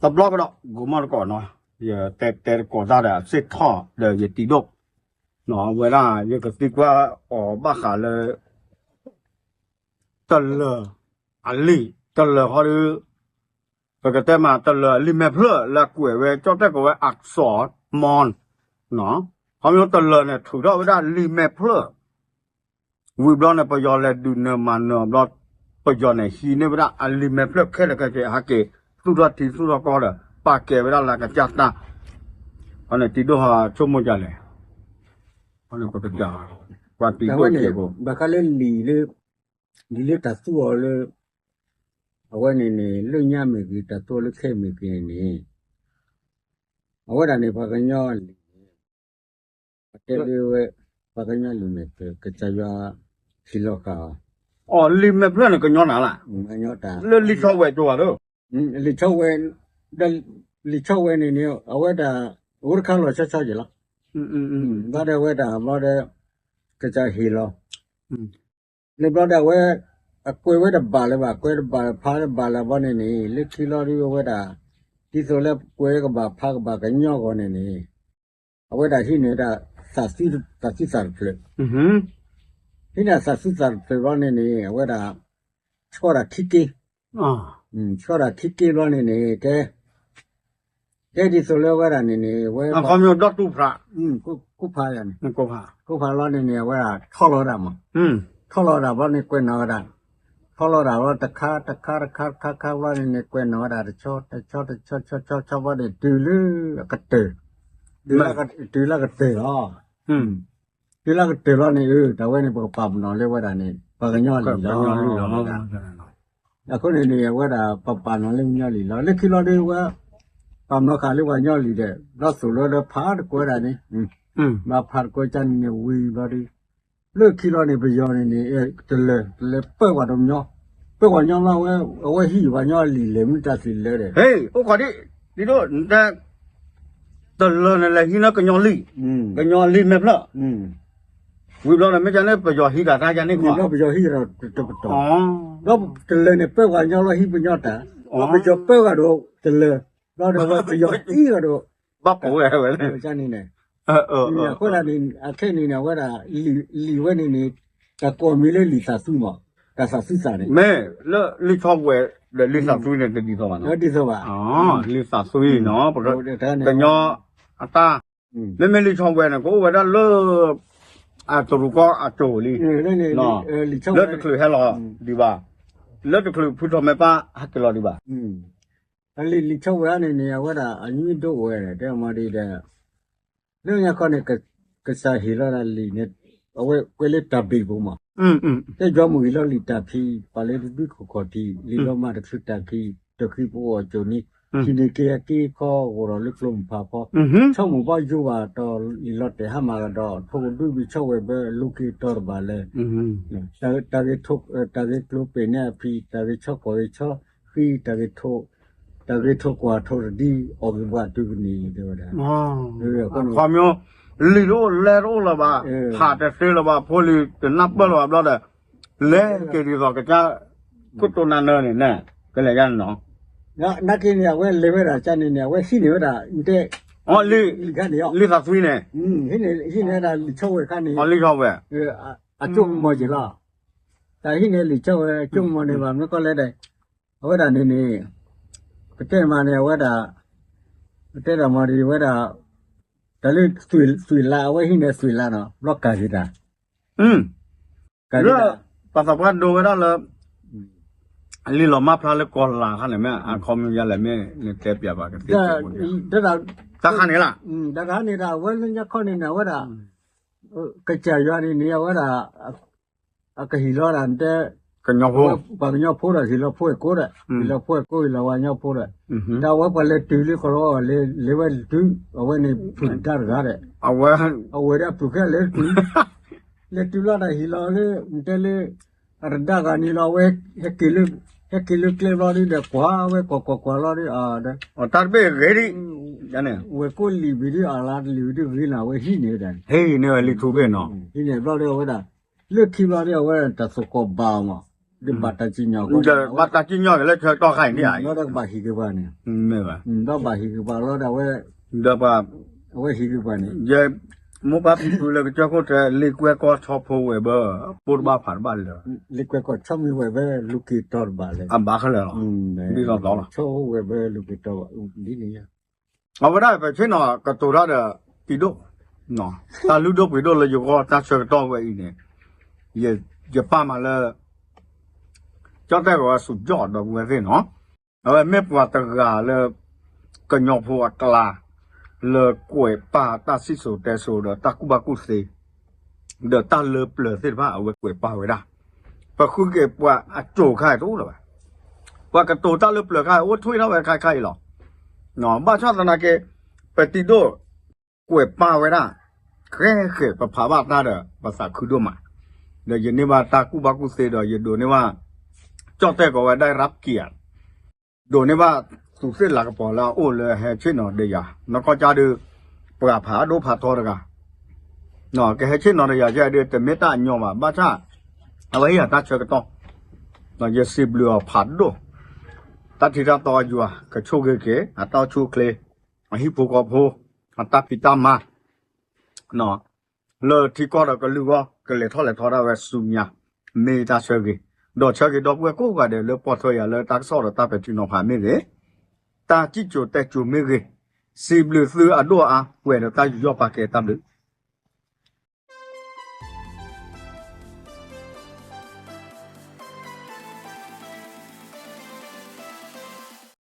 တဘျီကဒီး ဂီၤမီၢ်တကိးနီၤ, ယတဲတဲတကိးတၢ်ဒီး စ့ၢ်ထီၣ်ဒီးယတံၤဒိၣ်, ဝဲဒၣ်ယကသံကွၢ်အီၤဘၣ်ဃးလၢ တလၢၤအလံာ်, တလၢၤဃီဒီး ပကတဲမး တလၢၤအလံာ်မဲာ်ဖျၢၣ်လၢအကွဲးဝဲ ကၠီၣ်တဲၣ်ကိးဝဲ အစီၣ်မီၢ်, ခီဖျိတလၢၤန့ၣ် ထုးထီၣ်ဝဲဒၣ်လံာ်မဲာ်ဖျၢၣ် ဝံၤဘျီန့ၣ် ပယီၤလဲၤဒုးနၢၤမၤနၢၤဘျီ, ပယီၤန့ၣ်ဟံးန့ၢ်ဝဲဒၣ်အလံာ်မဲာ်ဖျၢၣ်ခဲလၢာ်ခဲဆ့ ဟဲက့ၤသူၣ်ထီၣ်ထံသူၣ်ထီၣ်ကီၢ်ဒီး ပာ်ကဲဝဲဒၣ်လၢကစၢ်တၢ်, အန့ၣ်တံၤဒိၣ်ဟးဆိကမိၣ်ဒ်လဲၣ်, ပကစၢ် ပှၤတံၤဒိၣ်စဲးဖိ ဘၣ်ဃးလၢလံာ်လၢ လံာ်လၢတၢ်သူအီၤလၢ အဝဲန့ၣ်န့ၣ် လၢညါမ့ၢ်ဂ့ၤ တၢ်သူအီၤလၢခဲအံၤမ့ၢ်ဂ့ၤန့ၣ် အဝဲဒၣ်န့ၣ် ပှၤကညီလံာ်န့ၣ် အတဲဒၣ်ဝဲ ပှၤကညီလံာ်န့ၣ် ကစၢ်ယွၤဟ့ၣ်လီၤဃာ်အီၤ, အီၤလံာ်မဲာ်ဖျၢၣ်န့ၣ် ကညီနၤလၢ်, လၢလံာ်ဆီဝဲၢ်ကၠိဘၣ်ဒီး, လံာ်ဆီဝဲၢ်, လံာ်ဆီဝဲၢ်န့ၣ်န့ၣ် အဝဲဒၣ် အိၣ်တခါလီၤဆီဆီက့ၤလီၤ, ဘၣ်ဒီးအဝဲဒၣ်ဘျီဒီး ကစၢ်ဟ့ၣ်လီၤ လၢဘျီဒီးအဝဲ အကွဲးဝဲတဘၣ်လၢၤဘၣ်, ကွဲးတဘၣ်ဖးတဘၣ်လၢၤဘၣ်န့ၣ်န့ၣ် လၢခံလီၤဒုးအဝဲဒၣ် ဒ်သိးလၢကွဲးကဘၣ်ဖးကဘၣ်ကညီအဂီၢ်န့ၣ်န့ၣ် အဝဲဒၣ်ဟံးန့ၢ်ဝဲဒၣ် သးသူသးတဖျၢၣ်, ဟံးန့ၢ်သးသူသးတဖျၢၣ်ဘျီန့ၣ်န့ၣ် အဝဲဒၣ် ဆှီတၢ်ခံက့, ဆှီတၢ်ခံက့ဘျီန့ၣ်န့ၣ် ကဲ ကဲဒ်သိးလၢအဝဲဒၣ်န့ၣ်န့ၣ် ဝဲ ခီဖျိဒီတူၢ်ဖး ကိၣ်ဖးယၤန့ၣ် ကိၣ်ဖးလီၤန့ၣ်န့ၣ် အဝဲဒၣ်ထီၣ်လီၤဝဲဒၣ်မး, ထီၣ်လီၤဝဲဒၣ်ဘျီန့ၣ်ကွဲးနီၣ်ဝဲဒၣ်, ထီၣ်လီၤဝဲဒၣ်ဘျီတခါတခါတခါတခါတခါဘျီန့ၣ်န့ၣ် ကွဲးနီၣ်ဝဲဒၣ်တဆီတဆီတဆီတဆီတဆီဘျီန့ၣ် တုၤလၢအကတၢၢ်, တုၤလၢအကတၢၢ်လီၤ တုၤလၢအကတၢၢ်လီၤန့ၣ် အၢ တၢ်ဝဲန့ၣ် ပကပာ်ပနီၣ်လၢဝဲဒၣ်န့ၣ် ပှၤကညီလံာ်လီၤ. အဃိန့ၣ်န့ၣ် အဝဲဒၣ် ပပာ်နီၣ်လၢပှၤကညီလံာ်လီၤ. လၢခံလီၤဒုးဝဲ ပာ်နီၣ်ဃာ်လၢပှၤကညီလံာ်ဒီး ဘျီသိၣ်လၢဒီးဖးတကွဲးဒၣ်န့ၣ် ဘၣ်ဖးတကွဲးကန့ၣ်န့ၣ် ဝံၤဘျီဒုး လၢခံလီၤန့ၣ် ပယီၤန့ၣ်န့ၣ် တလၢၤ တလၢၤပၢၢ်ပှၤတညီ ပၢၢ်ပှၤညီဘျီဝဲ အဝဲဟံးပှၤကညီလံာ်လဲၤမ့ၢ်တၢ်သ့ၣ်လၢဒီး ဟ့ၣ် အိၣ်ခိးဒံး ဒ်သိး နတဲ တလၢၤန့ၣ်လဲၤဟံးန့ၢ်ကညီလံာ် ကညီလံာ်မဲာ်ဖျၢၣ် ဝံၤဘျီန့ၣ် မ့ၢ်ကန့ၣ် ပယီၤဟံးတၢ်တၢ်ယၤန့ၣ်ကွၢ် ပယီၤဟံးဒီးတပတီၢ် ဒီးတလၢၤန့ၣ် ပၢၢ်ပှၤညီလီၤဟံးပညီတၢ် ပယီၤပၢၢ်ဂၤဒီးတလၢၤ ဘျီဒီးဝဲပယီၤဟံးဂၤဒီး ဘၣ်ပိာ်ဝဲဝဲန့ၣ် န့ၣ် အဃိသတးန့ၣ် အခဲအံၤန့ၣ် အဝဲဒၣ် လံာ်ဝဲန့ၣ်န့ၣ် တၢ်ကိးမံၤလၢလံာ်သးသွံမး တၢ်သးသွံသးန့ၣ် မ့ၢ်လၢလံာ်ဆီဝဲၢ်ဒီးလံာ်သးသွံန့ၣ် တဒ်သိးဘၣ်နီၤ ဒ်သိးဘၣ် လံာ်သးသွံနီၤ ကညီအတၢ် မ့မ့ၢ်လံာ်ဆီဝဲၢ်န့ၣ် ကအိၣ်ဝဲဒၣ်လၢ အတရူးကီၢ်အစိၤလံ လၢတချုးဟဲလီၤဒံးဘၣ် လၢတချုးဖုထီၣ်မဲပၢ်ဟဲက့ၤလီၤဒံးဘၣ် လံာ်ဆီဝဲၢ်န့ၣ်န့ၣ် အဝဲဒၣ်အနွံဒိၣ်ဝဲ တဲမီၤဒ်ဒီး လၢညါခီန့ၣ် ကစၢ်ဟ့ၣ်လီၤဒၣ်လံာ်န့ၣ် အဝဲကွဲးလၢတၢ်ဘ့ၣ်ပူၤမး တဲ ယွၤမုၢ်ဂံၢ်လီၤလံာ်တၢ်ဖံး ပာ်လၢတဒုခိၣ်ခီၣ်ထံး လံာ်လီၤမၢ်တချုးတၢ်ခံး တဃံပအိၣ်အစိၤနံၤ ထံၣ်န့ၢ်က့ၤအက့အခီ ဂိၢ်ထီၣ်လၢကျိမုၢ်ဖးဖီ ဆီမိၢ်ဘီယိၤဘၣ်တီၢ် လံာ်လီၤတဲာ်ဟါမၢ်ကဒီး ထိၣ်ကဒုဘံၣ်ဆီဝဲၢ်ဘၢ လိၤက့ၤတီၤတဘၣ်လၢ တၢ်ဂ့ၢ်ကျိၤပ့ၤန့ၢ်အဖံး တၢ်ဂ့ၢ်ဆီကီၢ်ဂ့ၢ်ဆီဃံ တၢ်ဂ့ၢ်ထိၣ် တၢ်ဂ့ၢ်ထိၣ်ကွၢ်ထိၣ်တဒံ အီၣ်က့ၤပှၤတုၤကနံၤ တဲဝဲဒၣ် ခီမီ လံာ်တအိၣ်လဲတအိၣ်လၢၤဘၣ် ဖးတသ့လၢၤဘၣ် ဖိလံၤတနၢ်ပၢၢ်လၢၤဘၣ်ဘျီဒီး လဲၤက့ၤဒ်သိးကစၢ် ခိၣ်တိနါနၢန့ၣ် ကလဲၤယါန့ၣ်နီၤ နာ်က့န့ၣ် အဝဲလဲၤဝဲဒၣ်ကန့ၣ်န့ၣ် အဝဲဟံးန့ၢ်ဝဲဒၣ် တဲ လံာ်ခါန့ၣ် လံာ်သးသွံန့ၣ် ဟံးန့ၢ်ဝဲဒၣ်လံာ်ဆီဝဲၢ်ခါန့ၣ် လံာ်ဆီဝဲၢ် အစိကမီၤက့ၤလီၤ တၢ်ဟံးန့ၢ်လံာ်ဆီဝဲၢ် အစိကမီၤန့ၣ်ဘၣ် မ့ၢ်ကီလဲၣ်ဒီး အဝဲဒၣ်န့ၣ်န့ၣ် ပတဲမးန့ၣ် အဝဲဒၣ် ပတဲဒၣ်မီၤဒ်ဝဲဒၣ် တၢ်လၢ သွံၣ်လး အဝဲဟံးန့ၢ်သွံၣ်လးနီၤ ဘျီကၤက့ၤတၢ် ကၤက့ၤတၢ် ပှၤသးပှၢ်ဒိဝဲဒၣ်လၢ လံာ်လီၤမၢ်ဖျါလၢကီၤလၤခါန့ၣ်မ့ၢ် အခီပညီယလဲၣ်မ့ၢ် နတဲပျးဘၣ်ကသ့ တၢ်ခါန့ၣ်လီၤ တၢ်ခါန့ၣ်ဒီး အဝဲလၢညါခီန့ၣ်န့ၣ် အဝဲဒၣ် ကစၢ်ယွၤန့ၣ်န့ၣ် အဝဲဒၣ် အကဟ့ၣ်လီၤဒၣ်တဲ ကညီဖိ ပှၤကညီဖိဒီး ဟ့ၣ်လီၤဖိအဲၣ်ကိးဒီး ဟ့ၣ်လီၤဖိအဲၣ်ကိး ဟ့ၣ်လီၤဝဲကညီဖိဒီး တၢ်ဝဲပှၤလဲၤတုၤလၢကီၢ်လီၤ လဲၤဝဲလဲၤတုၤ အဝဲန့ၣ်ဖုၣ်တၢ်တဂၤဒီး အဝဲဒၣ်ဖုၣ်ခဲလဲၤတုၤ လဲၤတုၤလီၤဒီးဟ့ၣ်လီၤလၢ တဲလၢ အတဒါဂၤန့ၣ်လီၤ အဝဲ ဟဲက့ၤလၢကျဲဘျီဒုဒီး ကွၢ်ဝဲကွၢ်ကွၢ်ကွၢ်လီၤဒီး တၢ်တဘ့ၣ်ဂ့ၤဒံး ဝဲၢ်ကိးလံာ်ဘံၤဒုအါလါတလံာ်ဘံၤဒုဂ့ၤလီၤ အဝဲဟံးန့ၢ်ဝဲဒၣ် ဟံးန့ၢ်ဝဲလံာ်ထူဘ့ၣ်နီၤ ဟံးန့ၢ်ဘျီဒီးအဝဲဒၣ် လၢခံဘျီဒီးအဝဲဒၣ်တၢ်သကိးဘၣ်အီၤမး ဘၣ်တၢ်စံၣ်ညီၣ်, ဘၣ်တၢ်စံၣ်ညီၣ်က့ၤလၢဆၢကတီၢ်ခါအံၤန့ၣ်ဧါ, ဒီးကဘၣ်ဟံးက့ၤပှၤန့ၣ်, ဒီးဘၣ်ဟံးက့ၤပှၤလီၤဒီးဝဲ, အဝဲဟံးက့ၤပှၤန့ၣ်, မိၢ်ပၢ်ဖံဖုလၢကစၢၢ်ခိၣ်တဲ လ့ကွဲကီၢ်ဆီဖိဝဲၢ်ဘၢ, ပိၢ်တဘၣ်ဖးတဘၣ်လၢာ်, လ့ကွဲကီၢ်ဆီမ့ၢ်ဝဲၢ်ဘၢ လူၤက့ၤတီၤတဘၣ်လဲၣ်, အဘၣ်ခဲလၢာ်လီၤ, ဆီဝဲၢ်ဘၢလူၤက့ၤတီၤဘၣ်ဒ်န့ၣ်, အဝဲဒၣ်ပဆ့ၣ်နီၤကတိၤတၢ်ဒီး ပံၤဒိၣ်, တၢ်လုၢ်ဒိၣ်ပှ့ၤဒိၣ်လၢယဂီၢ်တၢ်ဆၢကတီၢ်ဝဲအံၤန့ၣ်, ယပာ်မၤလၢ ကၠီၣ်တဲၣ်ကီးဝဲစူၤကၠီၣ်ဒီပုၢ်ဝဲၢ်သ့ၣ်နီၤ, အဝဲမ့ၢ်ပှၤတဂၤလၢ ကညီဖိအကျါ လၢကွဲးပာ်တၢ်စံၣ်စိၤတဲစိၤဒီးတၢ်ကူၣ်ဘၣ်ကူၣ်သ့ ဒီးတၢ်လၢပျၢၤသ့ၣ်တဖၣ် အဝဲကွဲးပာ်ဝဲဒၣ်, ပဃုက့ၤပှၤအစိၤခါအံၤတအိၣ်လၢၤဘၣ်, ပှၤကတိၤတၢ်လၢပျၢၤခါအံၤ အိၣ်ထွံၣ်ထီၣ်ဝဲခါခါအံၤလီၤ, ဘၣ်ဆၣ်သနာ်က့ ပတံၤဒိၣ် ကွဲးပာ်ဝဲဒၣ်, ဃဲဃဲးပဖးဘၣ်တၢ်ဒီး ပသးခုဒိၣ်မး, ဒီးယန့ၢ်ဘၣ်တၢ်ကူၣ်ဘၣ်ကူၣ်သ့ဒီး ယဒိးန့ၢ်ဘၣ်, ကၠီၣ်တဲၣ်ကီးဝဲဒၣ်ရးကံၣ်ဧါ, ဒိးန့ၢ်ဘၣ်သူးသ့ၣ်လၤကပီၤလၢအအိၣ်လၢဟဲဆ့ၣ်နီၤဒီးယၤ, နီၢ်ကီၢ်ကၠၢ်ဒုး, ပှၤဖးဒိၣ်ဖးထီတဂၤ, ကဟဲဆ့ၣ်နီၤဒီးယၤကဲဒုး တမ့ၢ်တၢ်အညီဘၣ်, ဘၣ်ဆၣ် အဝဲဟ့ၣ်ယၤတၢ်ဆၢကတီၢ်, ဒီးယစံးဘျုးအီၤဖးဒိၣ်, တၢ်ထံတၢ်တီအယွၤ ကဆိၣ်ဂ့ၤက့ၤ အတၢ်အိၣ်ဆူၣ်အိၣ်ချ့, အဟံၣ်ဖိဃီဖိ, အတၢ်ဖံးတၢ်မၤ လၢထံကီၢ်ဒီးကလုာ်အဂီၢ် ကလဲၤထီၣ်လဲၤထီဒၣ်ဝဲဆူညါ, မ့ၢ်တၢ်ဆၢဂ့ၤ, ဒီးဆၢဂ့ၤဒီပုၢ်ဝဲၢ်ကိးဂၤဒဲးလၢပိာ်ထွဲယၤလၢတၢ်ကစီၣ်ဒီးတၢ်ပဲာ်ထံနီၤဖးမ့ၢ်ဂ့ၤ, တၢ်စံၣ်စိၤတဲစိၤမ့ၢ်ဂ့ၤ, စံးဘျုးသုအဒိၣ်အါ ပှဲၤဒီးတၢ်ယူးယီၣ်ပာ်ကဲတၢ်ဘျုး,